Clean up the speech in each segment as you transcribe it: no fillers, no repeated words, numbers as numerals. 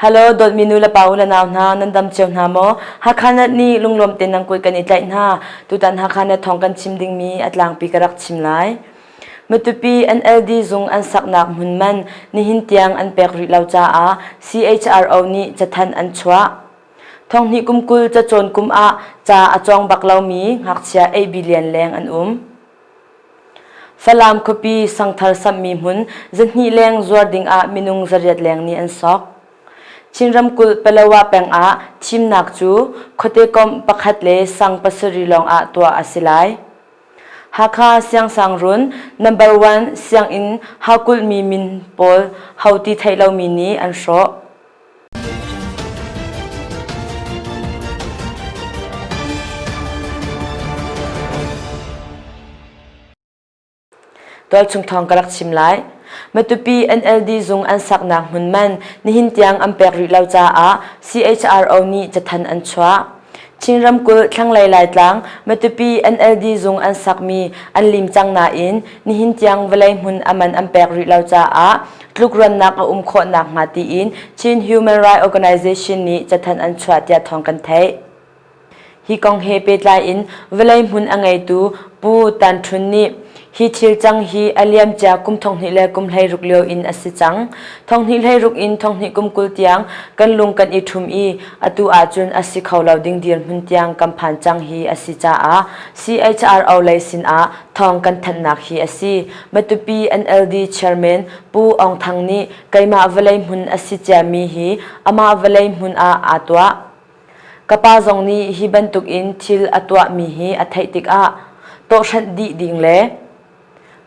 Hello dawtmi nu le pa u le nau hna nan dam cio hna maw? Hakha Net nih lunglawm tein nan kut kan i tlaih hna. Tutan Hakha Net thawng kan chim dingmi a tlangpi ka rak chim lai. Matupi NLD zung an saknak hmun man nihin tiang an pek rih lo caah CHRO nih cathanh an chuah. Thonghnih kum 20 cacawn kum ah ca a cawng bak lomi ngakchia 8 billion leng an um. Falam khuapi sangthar samhmi hmun zahnih leng zuar ding ah minung 800 leng nih an sok. Chin ramkulh Palawa peng ah thimnak cu khuate komh pakhat le sang pasarih lawng ah tuah a si lai. Hakha Siangsangrun number one sianginn haukulhmi min pawl ho ti theih lomi nih an hrawh. Tualchung thawng ka rak chim lai. Matupi NLD zung an saknak hmun man nihin tiang an pek rih lo caah CHRO nih cathanh an chuah. Chin ramkulh thlanglei Laitlang Matupi NLD zung an sakmi an lim cang nain nihin tiang vawlei hmun a man an pek rih lo caah tlukruannak a um khawh nakhnga tiin Chin Human Rights Organization nih cathanh an chuah tiah thawng kan theih. Hi kong he pehtlai in vawlei hmun a ngeitu Pu Tan Htun nih hi thil cang hi a liamcia kum 2016 lio in a si cang. 2016 in 2020 tiang kan lung kan i ṭhum i atu ahcun a si kho lo ding dirhmun tiang kan phan cang hi a si caah CHRO lei sinah thawng kan thanhnak hi a si. Matupi NLD Chairman Pu Aung Thang nih keimah vawlei hmun a si ciami hi amah vawlei hmun ah aa tuah. Ka pa zong nih hi bantukin thil a tuahmi hi a theih tikah tawhhranh dih ding le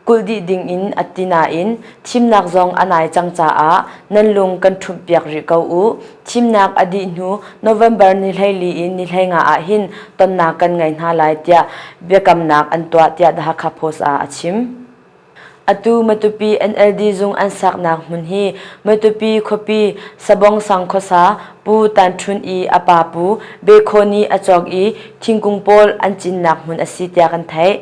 kulh dih dingin a ti nain thimnak zong a nai cang caah nan lung kan ṭhumhpiak rih ko u. Thimnak a dih hnu November ni 14 in ni 15 ah hin tonnak kan ngei hna lai tiah biakamnak an tuah tiah The Hakha Post ah a chim. Atu Matupi NLD zung an saknak hmun hi Matupi khuapi Sabong sang khuasa Pu Tan Htun i a pa Pu Be Khaw nih a cawk i thingkung pawl an cinnak hmun a si tiah kan theih.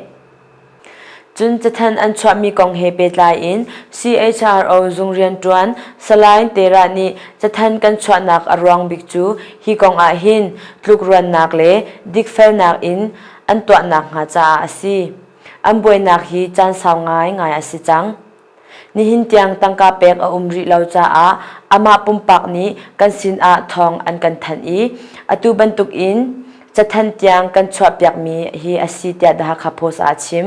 Cun cathanh an chuahmi kong he pehtlai in CHRO zung rianṭuan Salai Terah nih cathanh kan chuahnak a ruang bik cu hi kong ah hin tlukruannak le dikfelnak in an tuahnak hnga caah a si. An buainak hi caan sau ngaingai a si cang. Nihin tiang tangka pek a um rih lo caah amah pumpak nih kan sinah thawng an kan thanh i atu bantuk in cathanh tiang kan chuahpiakmi hi a si tiah The Hakha Post ah a chim.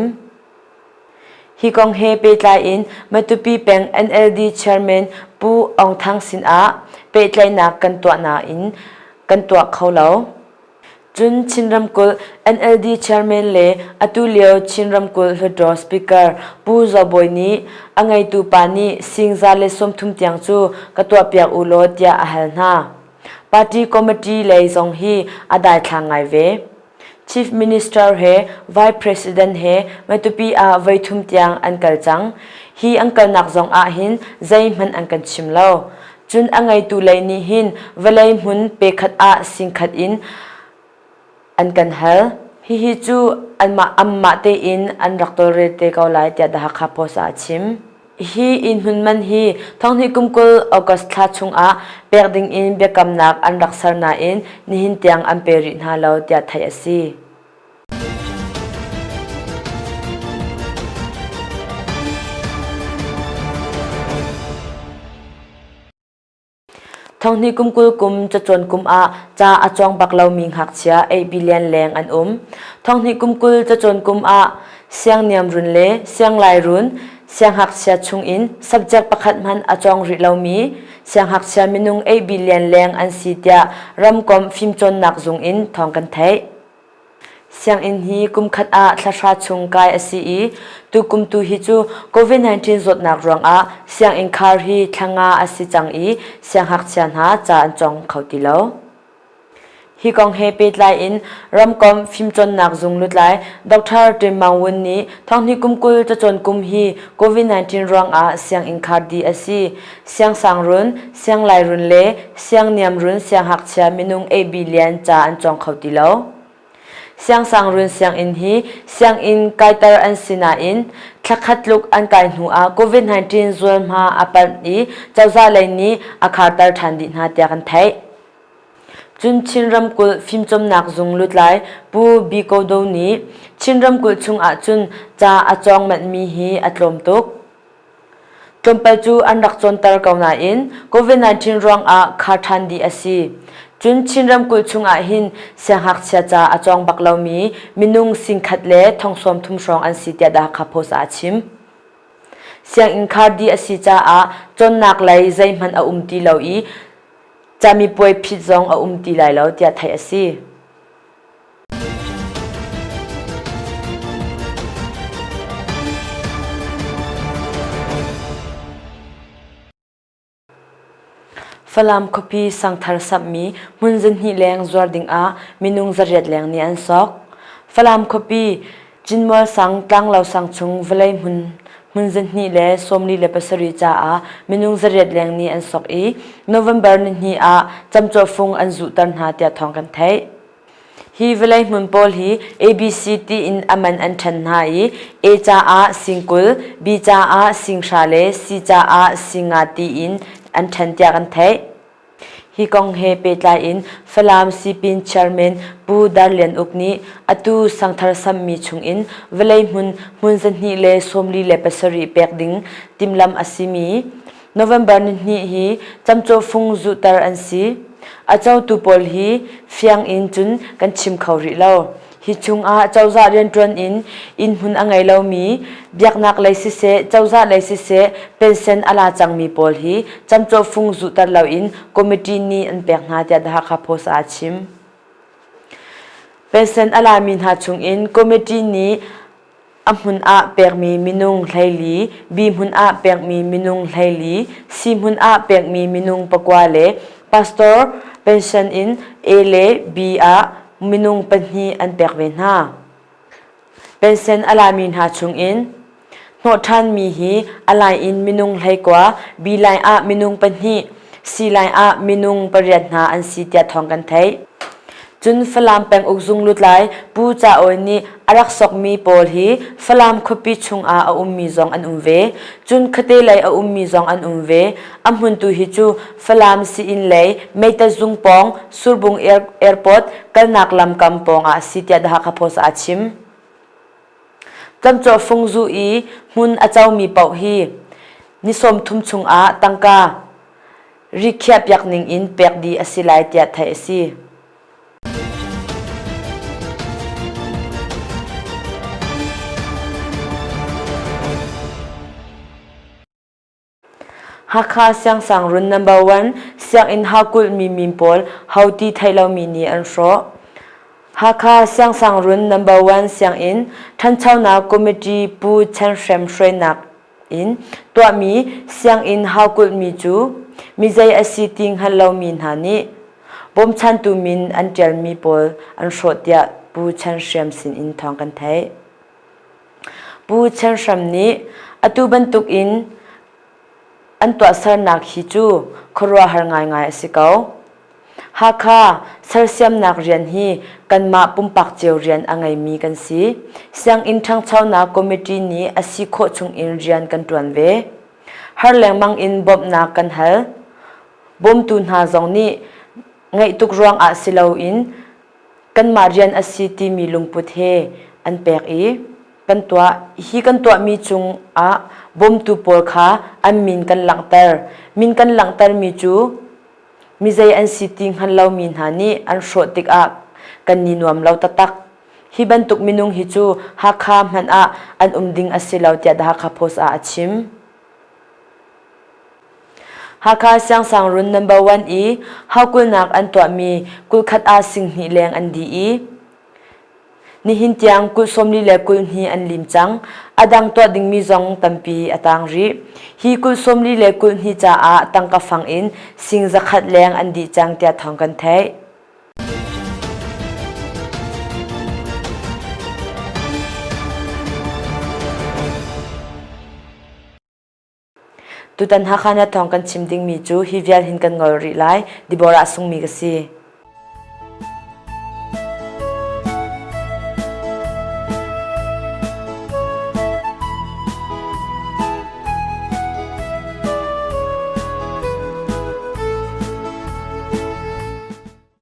Hi kong he pehtlai in Matupi peng NLD chairman Pu Aung Thang sinah pehtlaihnak kan tuah nain kan tuah kho lo. Cun Chin ramkulh NLD chairman le atu lio Chin ramkulh Hluttaw Speaker Pu Zaw Bawi nih a ngeitu pa nih sing 130 tiang cu ka tuahpiak u law tiah a hal hna. Party committee lei zong hi a daithlang ngai ve. Chief Minister he Vice President he Matupi ah voithum tiang an kal cang. Hi an kalnak zong ah hin zeihmanh an kan chim lo. Cun a ngeitu lei nih hin vawlei hmun pe khat ah singkhat in an kan hal. Hihi cu anmah anmah tein an rak tawlrel te ko lai tiah The Hakha Post ah a chim. Hi inn hmun man hi thonghnih kum 20 August thla chungah pek ding in biakamnak an rak ser nain nihin tiang an pe rih hna lo tiah theih a si. Thonghnih kum 20 kum cacawn kum ah ca a cawng bak lomi ngakchia 8 billion leng an um. Thonghnih kum 20 cacawn kum ah siangniamrun le sianglairun siangngakchia chungin subject pakhat hmanh a cawng rih lomi siangngakchia minung 8 billion leng an si tiah ramkomh fimcawnnak zung in thawng kan theih. Sianginn hi kumkhat ah thlahra chung kai a si i tukum tu hi cu COVID-19 zawtnak ruangah sianginn khar hi thla nga a si cang i siangngakchia hna ca an cawng kho ti lo. Hi kong he pehtlai in ramkomh fimcawnnak zung lutlai Dr. Tim Maung Wun nih thonghnih kum 20 cacawn kum hi COVID-19 ruangah sianginn khar dih a si. Siangsangrun, sianglairun le siangniamrun siangngakchia minung 8 billion ca an cawng kho ti lo. Siangsangrun sianginn hi sianginn kaiter an si nain thlakhat tluk an kai hnu ah COVID-19 zualhma a panh i cozah lei nih a kharter ṭhan dih hna tiah kan theih. Cun Chin ramkulh fimcawmnak zung lutlai Pu Biko Do nih Chin ramkulh chung ahcun ca a cawng manhmi hi a tlawm tuk. Tlawmpal cu an rak cawnter ko nain COVID-19 ruangah khar ṭhan dih a si. Cun Chin ramkulh chungah hin siangngakchia ca a cawng bak lomi minung 10,000 le 30,000 hrawng an si tiah The Hakha Post ah a chim. Sianginn khar dih a si caah cawnnak lei zeihmanh a um ti lo i camipuai phit zong a um ti lai lo tiah theih a si. Falam khuapi sangthar samhmi hmun zahnih leng zuar dingah minung 800 leng nih an sok. Falam khuapi Cinmual sang Tlanglo sang chung vawlei hmun hmun 247 caah minung 800 leng nih an sok i November nihnih ah camcawhfung an zuhter hna tiah thawng kan theih. Hi vawlei hmun pawl hi ABC tiin a man an ṭhen hna i A caah sing 20, B caah sing 10 le C caah sing 5 tiin an ṭhen tiah kan theih. Hi kong he pehtlai in Falam Sipin Chairman Pu Dar Lian Uk nih atu sangthar sammi chungin vawlei hmun hmun 247 pek ding timhlamh a simi November nihnih hi camcawhfung zuhter an si. A cotu pawl hi fiang in cun kan chim kho rih lo. Hi chungah cozah rianṭuan in innhmun a ngei lomi, biaknak lei siseh, cozah lei siseh, pension a la cangmi pawl hi camcawhfung zuhter loin committee nih an pek hna tiah The Hakha Post ah a chim. Pension a lami hna chungin committee nih A hmun ah pekmi minung 14, B hmun ah pekmi minung 14, C hmun ah pekmi minung pakua le pastor pension in A le B ah minung pahnih an pek ve hna. Pension a lami hna chungin hnawh ṭhanmi hi a lai in minung 19, B lai ah minung pahnih, C lai ah minung pariat hna an si tiah thawng kan theih. Cun Falam penguk zung lutlai Pu Ca Awi nih a rak sokmi pawl hi Falam khuapi chungah a ummi zong an um ve. Cun khuate lei a ummi zong an um ve. A hmun tu hi cu Falam sii-inn lei Meitat zung pawng Surbung Airport kalnak lamkam pawngah a si tiah The Hakha Post ah a chim. Camcawh fungzu i hmun a comi paoh hi ni 30 chungah tangka rikhiahpiak ning in pek dih a si lai tiah theih a si. Hakha Siangsangrun Number One sianginn haukulhmi min pawl ho ti theih lomi nih an hrawh. Hakha Siangsangrun Number One sianginn ṭhanchonak committee Pu Chan Hrem hruainak in tuahmi sianginn haukulhmi cu mizei a si ti hngal lomi hna nih bawmchantu min an ṭialmi pawl an hrawh tiah Pu Chan Hriam sinin thawng kan theih. Pu Chan Hram nih atu bantuk in an tuahsernak hi cu khuaruahhar ngaingai a si ko. Hakha sersiamnak rian hi kanmah pumpak cio rian a ngeimi kan si. Sianginn ṭhangchonak committee nih a si khawh chungin rian kan ṭuan ve. Har lengmang in bawmhnak kan hal. Bawmtu hna zong nih ngaih tuk ruangah si loin kanmah rian a si timi lungput he an pek i kan tuah. Hi kan tuahmi cungah bawmtu pawl kha an min kan langhter. Min kan langhtermi cu mizei an si ti hngal lomi hna nih an hrawh tikah kan ni nuam lo taktak. Hi bantuk minung hi cu Hakha hmanh ah an um ding a si lo tiah The Hakha Post ah a chim. Hakha Siangsangrun number 1 i haukulnak an tuahmi 21 ah 20 leng an dih i Nihin tiang kul 42 an lim cang. A dang tuah dingmi zong tampi a tang rih. Hi kul 42 caah tangka fang in sing 100 leng an dih cang tiah thawng kan theih. Tutan Hakha na thawng kan chim dingmi cu hi vial hin kan ngol rih lai. Deborah Sungmi ka si.